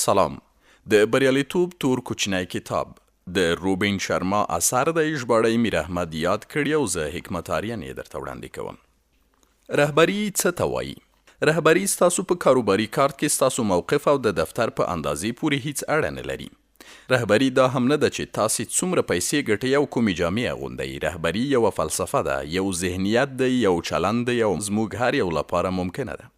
سلام د بریالیتوب تور کوچنی کتاب د روبین شرما اثر دی، ژباړه یې میر احمد یاد کړی او زه حکمت آرین یې درته وړاندې کوم. رهبري څه ته وایي؟ رهبري ستاسو په کاروباري کارت کې ستاسو موقف او د دفتر په اندازې پورې هیڅ اړه نه لري. رهبري دا هم نه ده چې تاسې څومره پیسې ګټئ او کومې جامې اغوندئ، رهبري یوه فلسفه ده، یو ذهنیت دی، یو چلند دی او زموږ هر یو لپاره ممکنه ده.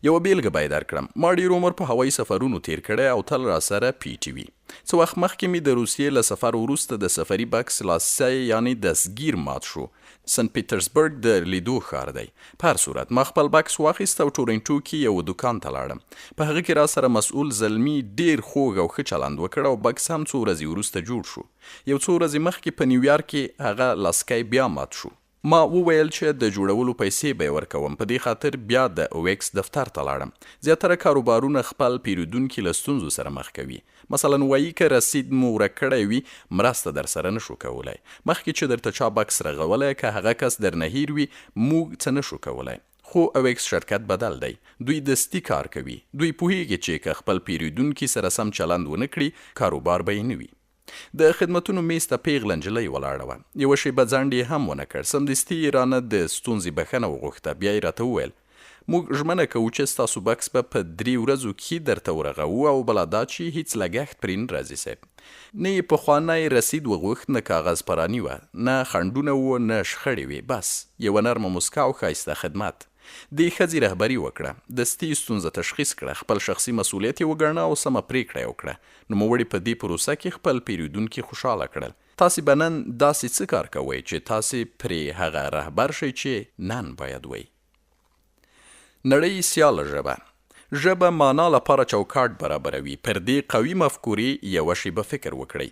یوه بېلګه به یې درکړم، ما ډېر عمر په هوایي سفرونو تېر کړی او تل راسره پیټي وي. څه وخت مخکې مې د روسیې له سفر وروسته د سفري بکس لاسی یعنې دستګیر مات شو. سنت پیترسبرګ د لیدو ښار دی. په هر صورت، ما خپل بکس واخیست او ټورنټو کې یوه دوکان ته لاړم. په هغه کې راسره مسؤل زلمي ډېر خوږ او ښه چلند وکړ او بکس هم څو ورځې وروسته جوړ شو. یو څو ورځې مخکې په نیویارک کې هغه لاسکی بیا مات شو. ما وویل چې د جوړولو پیسې به یې ورکوم، په دې خاطر بیا د اویکس دفتر ته لاړم. زیاتره کاروبارونه خپل پیرودونکي له ستونزو سره مخ کوي. مثلا وایي که رسید مو ورک کړی وي، مرسته درسره نه شو کولای. مخکې چې درته چا بکس رغولی، که هغه کس درنه هیر وي، موږ څه نه شو کولای. خو اویکس شرکت بدل دی. دوی دستي کار کوي. دوی پوهیږي چې که خپل پیرودونکي سره سم چلند ونه کړي، کاروبار به یې نه وي. د خدمتونو میز ته پیغله نجلۍ ولاړه وه. یوه شیبه ځنډ یې هم ونه کړ. سمدستي یې رانه د ستونزې بښنه وغوښته. بیا یې راته وویل، موږ ژمنه کوو چې ستاسو بکس به په درې ورځو کښي درته ورغوو او بلا دا چې هیڅ لګښت پرې نه راځي صیب. نه یې پخوانی رسید وغوښت، نه کاغذ پراني وه، نه خنډونه وو، نه شخړې وې. بس، یوه نرمه موسکا او ښایسته خدمت. دې ښځې رهبري وکړه. دستي یې ستونزه تشخیص کړه، خپل شخصي مسوولیت یې وګاڼه او سمه پرېکړه یې وکړه. نوموړې په دې پروسه کې خپل پېرودونکي خوشاله کړل. تاسې به نن داسې څه کار کوئ چې تاسې پرې هغه رهبر شئ چې نن باید وئ. نړۍ سیاله ژبه، ژبه مانا لپاره چوکاټ برابروي، پر دې قوي مفکورې یوه شېبه فکر وکړئ.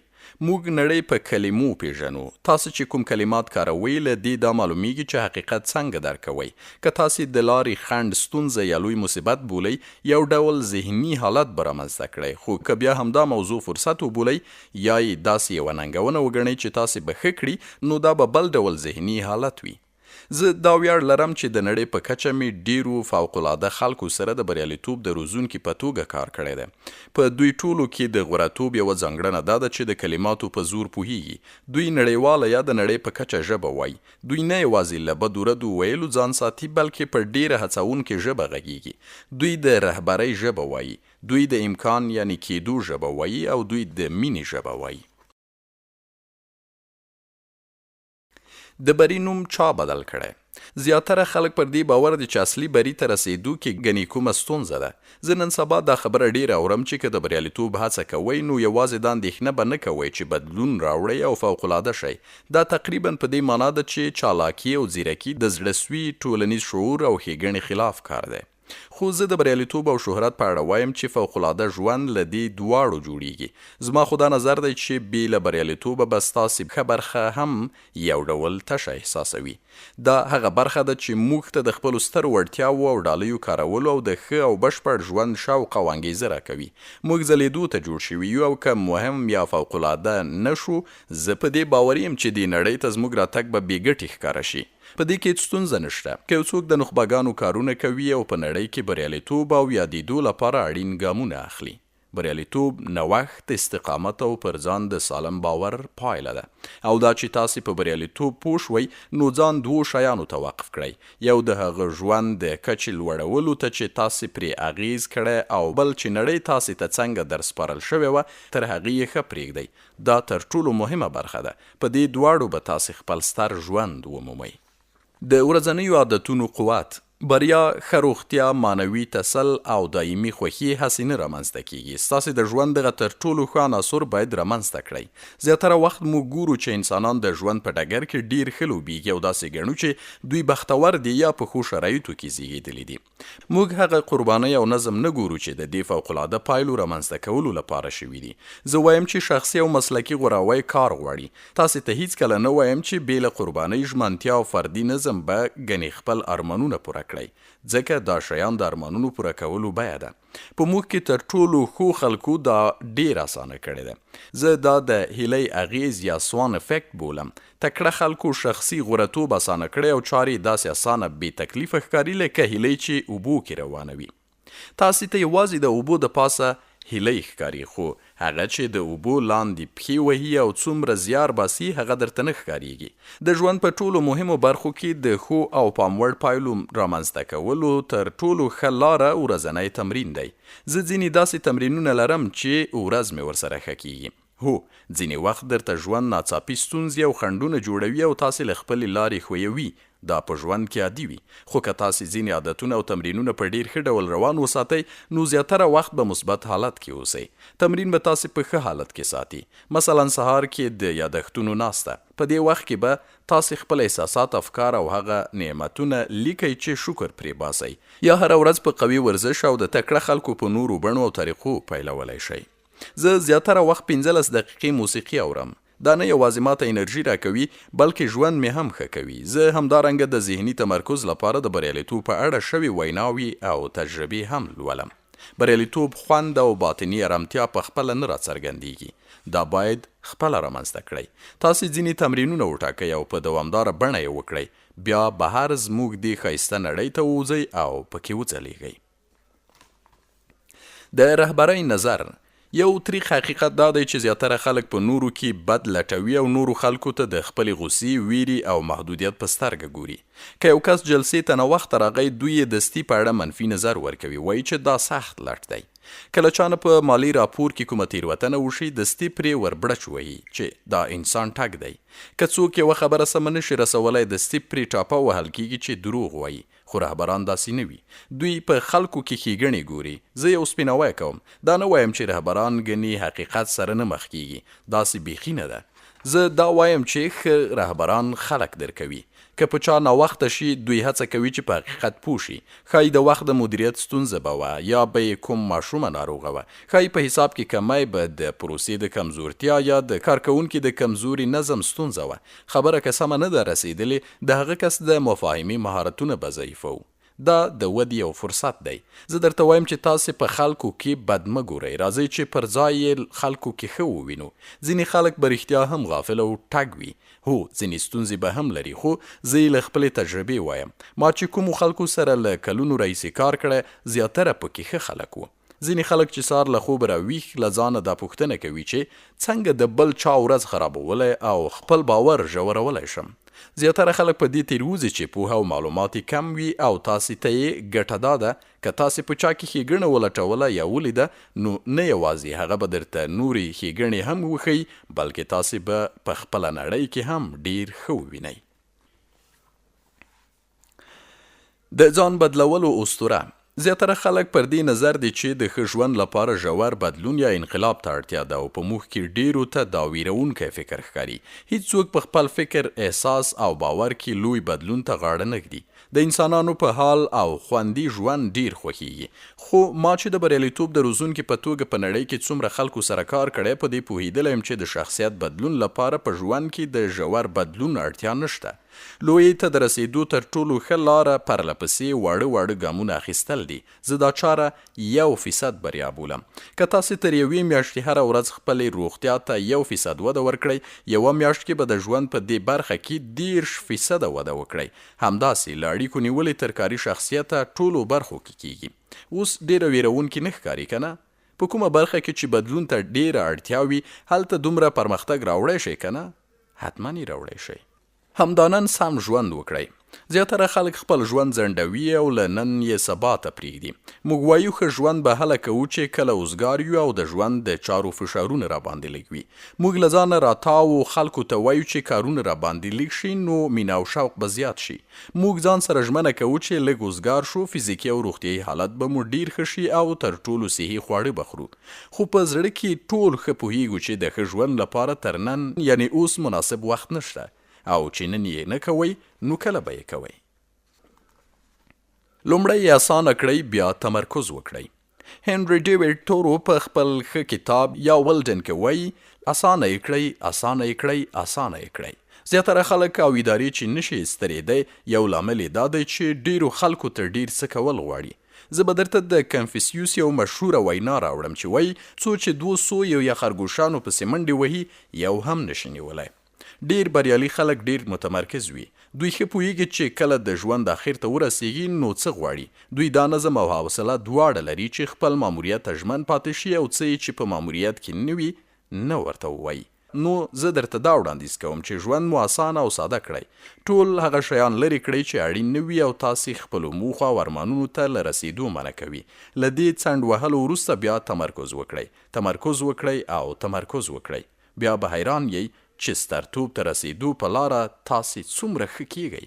موږ نړۍ په کلمو پېژنو. تاسې چې کوم کلمات کاروئ، له دې دا معلومېږي چې حقیقت څنګه درک کوئ. که تاسې د لارې خنډ ستونزه یا لوی مصیبت بولئ، یو ډول ذهني حالت به رامنځته کړئ، خو که بیا همدا موضوع فرصت وبولئ یا یې داسې یوه ننګونه وګڼئ چې تاسې به ښه کړي، نو دا به بل ډول ذهني حالت وي. زه دا ویاړ لرم چې د نړۍ په کچه مې ډېرو فوق العاده خلکو سره د بریالیتوب د روزونکي په توګه کار کړی دی. په دوی ټولو کې د غوره توب یوه ځانګړنه دا ده چې د کلماتو په زور پوهېږي. دوی نړیواله یا د نړۍ په کچه ژبه وايي. دوی نه یوازې له بدو ردو ویلو ځان ساتي، بلکې په ډېره هڅوونکې ژبه غږېږي. دوی د رهبرۍ ژبه وايي. دوی د امکان یعنې کېدو ژبه وايي او دوی د مینې ژبه وايي. د بري نوم چا بدل کړی؟ زیاتره خلک پر دې باور دي چې اصلي بري ته رسېدو کې ګنې کومه ستونزه ده. زه نن سبا دا خبره ډېره اورم چې که د بریالیتوب هڅه کوئ نو یوازې دا اندېښنه به نه کوئ چې بدلون راوړئ او فوق العاده شئ. دا تقریباً په دې مانا ده چې چالاکي او ځیرکي د زړه سوي، ټولنیز شعور او ښېګڼې خلاف کار دی. خو زه د بریالیتوب او شهرت په اړه وایم چې فوق العاده ژوند له دې دواړو جوړیږي. زما خو دا نظر دی چې بې له بریالیتوبه به ستاسې ښه برخه هم یو ډول تشه احساسوي. دا هغه برخه ده چې موږ ته د خپلو سترو وړتیاوو او ډالیو کارولو او د ښه او بشپړ ژوند شوق او انګیزه راکوي. موږ ځلیدو ته جوړ شوي یو او که مهم یا فوق العاده نه شو، زه په دې باوري یم چې دې نړۍ ته زموږ راتګ به بې ګټې ښکاره شي. په دې کې هېڅ ستونزه نشته که یو څوک د نخبه ګانو کارونه کوي او په نړۍ کې بریالیتوب او یادېدو لپاره اړین ګامونه اخلي. بریالیتوب، نوښت، استقامت او پر ځان د سالم باور پایله ده. او دا چې تاسې په بریالیتوب پوه شوئ، نو ځان دوو شیانو ته وقف کړئ، یو د هغه ژوند د کچې لوړولو ته چې تاسې پرې اغېز کړی او بل چې نړۍ تاسې ته څنګه درسپارل شوې وه، تر هغې یې ښه پرېږدئ. دا تر ټولو مهمه برخه ده. په دې دواړو به تاسې خپل ستر ژوند ومومئ. د ورځنیو عادتونو قوت، بریا، ښه روغتیا، معنوي تسل او دایمي خوښي هسې نه رامنځته کېږي. ستاسې د ژوند دغه تر ټولو ښه عناصر باید رامنځته کړئ. زیاتره وخت موږ ګورو چې انسانان د ژوند په ډګر کې ډېر ښه لوبېږي او داسې ګڼو چې دوی بختور دي یا په ښو شرایطو کې زېږېدلي دي. موږ هغه قربانۍ او نظم نه ګورو چې د دې فوق العاده پایلو رامنځته کولو لپاره شوي دي. زه وایم چې شخصي او مسلکي غوراوی کار غواړي. تاسې ته هیڅکله نه وایم چې بې له قربانۍ، ژمنتیا او فردي نظم به ګنې خپل ارمانونه پوره کړئ، ځکه دا شیان د ارمانونو پوره کولو بیه ده. په موږ کې تر ټولو ښو خلکو دا ډېره اسانه کړې ده. زه دا د هیلۍ اغېز یا سوان افیکټ بولم. تکړه خلکو شخصي غوره توب اسانه کړی او چارې یې داسې اسانه بې تکلیفه ښکاري لکه هیلۍ چې اوبو کې روانه وي. تاسې ته یوازې د اوبو د پاسه هیلۍ ښکاري، خو هغه چې د اوبو لاندې پښې وهي او څومره زیار باسي هغه درته نه ښکاریږي. د ژوند په ټولو مهمو برخو کې د ښو او پاموړ پایلو رامنځته کولو تر ټولو ښه لاره ورځنی تمرین دی. زه ځینې داسې تمرینونه لرم چې ورځ مې ورسره ښه کیږي. هو، ځینې وخت درته ژوند ناڅاپي ستونزې او خنډونه جوړوي او تاسې له خپلې لارې ښویوي، دا په ژوند کې عادي وي، خو که تاسې ځینې عادتونه او تمرینونه په ډېر ښه ډول روان وساتئ، نو زیاتره وخت به مثبت حالت کې اوسئ. تمرین به تاسې په ښه حالت کې ساتي. مثلاً سهار کې د یادښتونو ناسته، په دې وخت کې به تاسې خپل احساسات، افکار او هغه نعمتونه لیکئ چې شکر پرې باسئ. یا هره ورځ په قوي ورزش او د تکړه خلکو په نورو بڼو او طریقو پیلولی شئ. زه زیاتره وخت 15 دقیقې موسیقي اورم. دا نه یوازې ماته انرژي راکوي، بلکې ژوند مې هم ښه کوي. زه همدارنګه د ذهني تمرکز لپاره د بریالیتوب په اړه شوې ویناوې او تجربې هم لولم. بریالیتوب خوند او باطني ارامتیا په خپله نه راڅرګندېږي. دا باید خپله رامنځته کړئ. تاسې ځینې تمرینونه وټاکئ او په دوامداره بڼه یې وکړئ. بیا بهر زموږ دې ښایسته نړۍ ته ووځئ او پکې وځلېږئ. د رهبرۍ نظر، یو تریخ حقیقت دا دی چې زیاتره خلک په نورو کې بد لټوي او نورو خلکو ته د خپلې غوسې، ویرې او محدودیت په سترګه ګوري. که یو کس جلسې ته ناوخته راغی، دوی یې دستي په اړه منفي نظر ورکوي، وایي چې دا سخت لټ دی. که له چا نه په مالي راپور کې کومه تیروتنه وشي، دستي پرې وربړچ وهي چې دا انسان ټګ دی. که څوک یوه خبره سمه نه شي رسولای، دستي پرې ټاپه وهل کیږي چې دروغ وایي. خو رهبران داسې نه وي. دوی په خلکو کې ښېګڼې ګوري. زه یو سپیناوی کوم. دا نه وایم چې رهبران ګني حقیقت سره نه مخ کېږي. داسې بېخي نه ده. زه دا وایم چې ښه رهبران خلک درکوي. که په چا ناوخته شي، دوی هڅه کوي چې په حقیقت پوه شي. ښايي د وخت د مدیریت ستونزه به وه، یا به یې کوم ماشومه ناروغه وه. ښايي په حساب کې کمی به د پروسې د کمزورتیا یا د کارکوونکي د کمزوري نظم ستونزه وه. خبره که سمه نه ده رسېدلې، د هغه کس د مفاهمې مهارتونه به ضعیفه وو. دا د ودې یو فرصت دی. زه درته وایم چې تاسې په خلکو کې بد مه ګورئ، راځئ چې پر ځای یې خلکو کې ښه ووینو. ځینې خلک به رښتیا هم غافل او ټګ وي. هو، ځینې ستونزې به هم لري، خو زه یې له خپلې تجربې وایم. ما چې کومو خلکو سره له کلونو راهیسې کار کړی، زیاتره په کې ښه خلک وو. ځینې خلک چې سهار له خوبه را ویښ له ځانه دا پوښتنه کوي چې څنګه د بل چا ورځ خرابولی او خپل باور ژورولی شم؟ زیاتره خلک په دې تېروځي چې پوهه او معلومات یې کم وي او تاسې ته یې ګټه دا ده که تاسې په چا کې ښېګڼه ولټوله یا ولیده نو نه یوازې هغه به درته نورې ښېګڼې هم وښيي بلکې تاسې به په خپله نړۍ کې هم ډېر ښه ووینئ. د ځان بدلولو اسطوره، زیاتره خلک پر دې نظر دي چې د ښه ژوند لپاره ژور بدلون یا انقلاب ته اړتیا ده او په موږ کې ډېرو ته دا ویرونکی فکر ښکاري. هیڅوک په خپل فکر، احساس او باور کې لوی بدلون ته غاړه نه ږدي. د انسانانو په حال او خوندي ژوند ډېر خوښېږي. خو ما چې د بریالیتوب د روزونکي په توګه په نړۍ کې څومره خلکو سره کار کړی، په دې پوهېدلی یم چې د شخصیت بدلون لپاره په ژوند کې د ژور بدلون اړتیا نشته. لویۍ ته د رسېدو تر ټولو ښه لاره پرله پسې واړه واړه ګامونه اخیستل دي. زه دا چاره یو فیصد بریا بولم. که تاسې تر یوې میاشتې هره ورځ خپلې روغتیا ته یو فیصد وده ورکړئ، یوه میاشت کې به د ژوند په دې برخه کې 30 فیصده وده وکړئ. همداسې له اړیکو نیولې تر کاري شخصیته ټولو برخو کې کېږي. اوس ډېره وېروونکې نه ښکاري، که نه؟ په کومه برخه کې چې بدلون ته ډېره اړتیا وي، هلته دومره پرمختګ راوړی شئ، که نه؟ حتما یې راوړی شئ. همدا نن سم ژوند وکړئ. زیاتره خلک خپل ژوند ځنډوي او له نن یې سبا ته پرېږدي. موږ وایو ښه ژوند به هله کوو چې کله اوزګار یو او د ژوند د چارو فشارونه راباندې لږ وي. موږ له ځانه راتاو خلکو ته وایو چې کارونه راباندې لږ شي نو مینه او شوق به زیات شي. موږ ځان سره ژمنه کوو چې لږ اوزګار شو، فزیکي او روغتیايي حالت به مو ډېر ښه شي او تر ټولو صحي خواړه به خورو. خو په زړه کې ټول ښه پوهېږو چې د ښه ژوند لپاره تر نن یعنې اوس مناسب وخت نشته او چې نن یې نه کوئ نو کله به یې کوئ؟ لومړی یې اسانه کړئ بیا تمرکز وکړئ. هنري ډیویډ تورو په خپل ښه کتاب یا ولډن کې وایي، اسانه یې کړئ، اسانه یې کړئ، اسانه یې کړئ. زیاتره خلک او ادارې چې نشي سترېدی یو لامل یې دا دی چې ډېرو خلکو ته ډېر څه کول غواړي. زه به درته د کنفسیوس یو مشهوره وینا راوړم چې وایي، څو چې دوو سویو یا خرګوشانو پسې منډې وهي، یو هم نه شي نیولی. ډېر بریالي خلک ډېر متمرکز وي. دوی ښه پوهېږي چې کله د ژوند اخر ته ورسېږي، نو څه غواړي. دوی دا نظم او حوصله دواړه لري چې خپل ماموریت ته ژمن پاتې شي او څه یې چې په ماموریت کې نه وي، نه ورته ووايي. نو زه درته دا وړاندیز کوم چې ژوند مو اسانه او ساده کړئ. ټول هغه شیان لرې کړئ چې اړین نه وي او تاسې خپلو موخو او ارمانونو ته له رسېدو منع کوي. له دې څنډ وهلو وروسته بیا تمرکز وکړئ. تمرکز وکړئ او تمرکز وکړئ. بیا به حیران یئ چې سترتوب ته رسېدو په لاره تاسې څومره ښه کېږئ.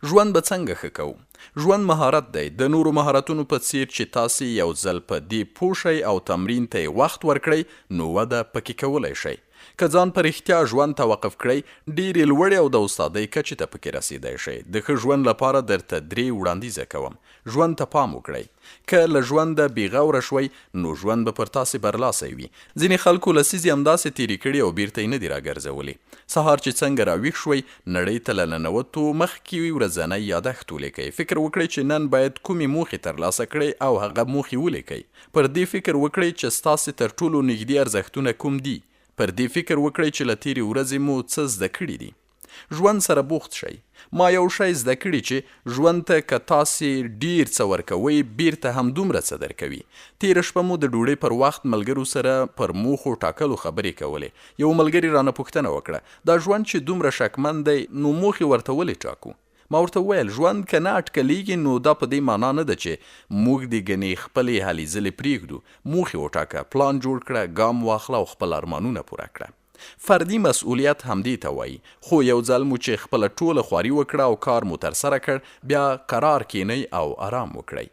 ژوند به څنګه ښه کوو؟ ژوند مهارت دی، د نورو مهارتونو په څېر چې تاسې یو ځل په دې پوه شئ او تمرین ته یې وخت ورکړئ، نو وده په کې کولی شئ. که ځان په رښتیا ژوند ته وقف کړئ، ډېرې لوړې او د استادۍ کچې ته په کې رسېدای شئ. د ښه ژوند لپاره درته درې وړاندیزه کوم. ژوند ته پام وکړئ. که له ژونده بې غوره شوئ، نو ژوند به پر تاسې برلاسی وي. ځینې خلکو لسیزې همداسې تېرې کړي او بېرته یې نه دي راګرځولې. سهار چې څنګه راویښ شوئ، نړۍ ته له ننوتو مخکې ورځنی یادښت ولیکئ. فکر وکړئ چې نن باید کومې موخې ترلاسه کړئ او هغه موخې ولیکئ. پر دې فکر وکړئ چې ستاسې تر ټولو نږدې ارزښتونه کوم دي. پر دې فکر وکړئ چې له تېرې ورځې مو څه زده کړي دي. ژوند سره بوخت شئ. ما یو شی زده کړي چې ژوند ته که تاسې ډېر څه ورکوئ بېرته همدومره څه درکوي. تېره شپه مو د ډوډۍ پر وخت ملګرو سره پر موخو ټاکلو خبرې کولې. یوه ملګري رانه پوښتنه وکړه، دا ژوند چې دومره شکمن دی نو موخې ورته ولې ټاکو؟ ما ورته وویل، ژوند که نه اټکلېږي نو دا په دې مانا نه ده چې موږ دې ګنې خپلې هلې ځلې پرېږدو. موخې وټاکه، پلان جوړ کړه، ګام واخله او خپل ارمانونه پوره کړه. فردي مسؤلیت همدې ته وايي، خو یو ځل مو چې خپله ټوله خواري وکړه او کار مو ترسره کړ، بیا قرار کېنئ او ارام وکړئ.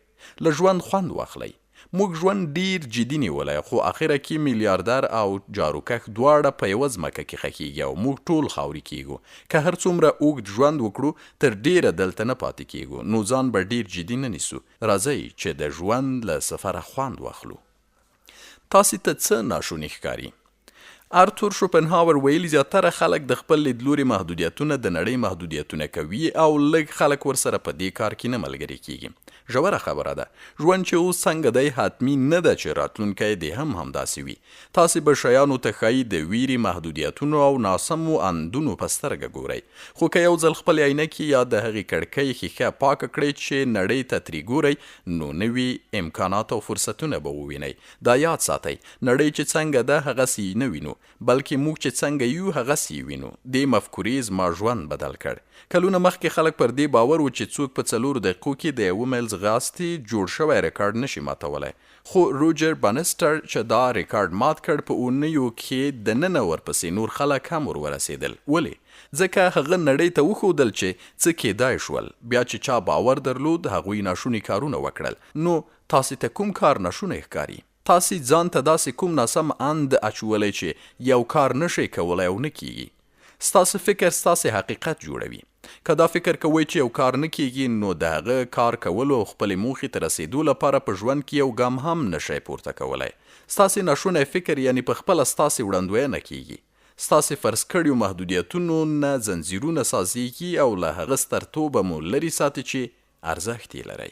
له ژوند خوند واخلئ. موږ ژوند ډېر جدي نیولی، خو اخره کې میلیاردر او جاروکښ دواړه په یوه ځمکه کې خښېږي او موږ ټول خاورې کېږو. که هر څومره اوږد ژوند وکړو، تر ډېره دلته نه پاتې کېږو، نو ځان به ډېر جدي نه نیسو. راځئ چې د ژوند له سفره خوند واخلو. تاسې ته څه ناشوني ښکاري؟ ارتور شوپنهاور ویلي، زیاتره خلک د خپل لیدلوري محدودیتونه د نړۍ محدودیتونه کوي او لږ خلک ورسره په دې کار کې نه ملګري کېږي. ژوره خبره ده. ژوند چې اوس څنګه دی، حتمي نه ده چې راتلونکی دې هم همداسې وي. تاسې به شیانو ته ښايي د وېرې، محدودیتونو او ناسمو اندونو په سترګه ګورئ. خو که یو ځل خپلې عینکې یا د هغې کړکۍ ښیښه پاکه کړئ چې نړۍ ته ترې ګورئ، نو نوي امکانات او فرصتونه به ووینئ. دا یاد ساتئ، نړۍ چې څنګه ده هغسې یې نه وینو، بلکې موږ چې څنګه یو هغسې یې وینو. دې مفکورې زما ژوند بدل کړ. کلونه مخکې خلک پر دې باور وو چې څوک په څلورو دقیقو کې د یوه میل ځغاستې جوړ شوی ریکارډ نه شي ماتولی. خو روجر بانسټر چې دا ریکارډ مات کړ، په اونیو کې دننه ورپسې نور خلک هم ور ورسېدل. ولې؟ ځکه هغه نړۍ ته وښودل چې څه کېدای شول. بیا چې چا باور درلود، هغوی ناشوني کارونه وکړل. نو تاسې ته کوم کار ناشونی ښکاري؟ تاسې ځان ته داسې کوم ناسم اند اچولی چې یو کار نه شئ کولی او نه کېږي؟ ستاسې فکر ستاسې حقیقت جوړوي. که دا فکر کوئ چې یو کار نه کېږي، نو د هغه کار کولو او خپلې موخې ته رسېدو لپاره په ژوند کې یو ګام هم نه شئ پورته کولی. ستاسې ناشونی فکر یعنې په خپله ستاسې وړاندوینه کېږي. ستاسې فرض کړیو محدودیتونو نه ځنځیرونه سازېږي او له هغه سترتوبه مو لرې ساتي چې ارزښت یې لرئ.